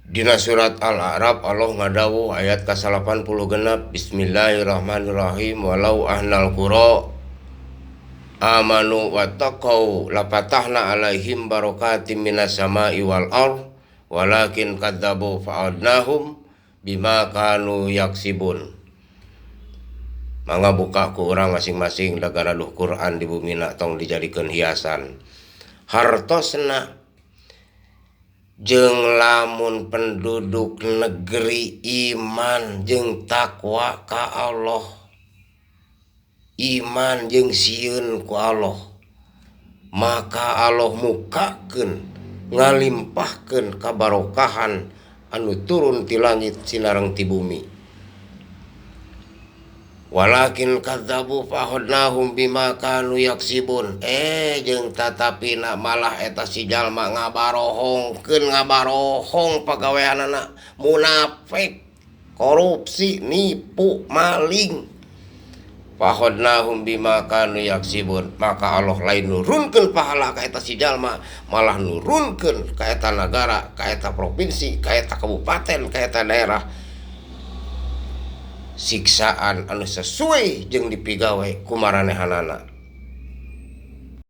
Dina surat Al-A'raf Allah ngadawuh ayat ka-86 Bismillahirrahmanirrahim walau ahnal qura amanu wattaqau lafatahna alaihim barakatim minas sama'i wal ard walakin kadzabu fa'adnahum bima kanu yaksibun. Mangga buka ku urang masing-masing da garaduh Quran di bumina tong dijadikeun hiasan. Hartosna jeung lamun penduduk negeri iman jeung takwa ka Allah, iman jeung sieun ku Allah, maka Allah mukakeun ngalimpahkeun kabarokahan anu turun ti langit sinareng ti bumi. Walakin kadzabu fa'akhadnahum bima kanu yaksibun. Jeung tatapina malah eta si jalma ngabarohongkeun ngabarohong pagaweanana munafik, korupsi, nipu, maling. Fa'akhadnahum bima kanu yaksibun. Maka Allah lain nurunkeun pahala ka eta si jalma, malah nurunkeun ka eta nagara, ka eta provinsi, ka eta kabupaten, ka eta daerah siksaan anu sesuai jeung dipigawe ku maranehanana.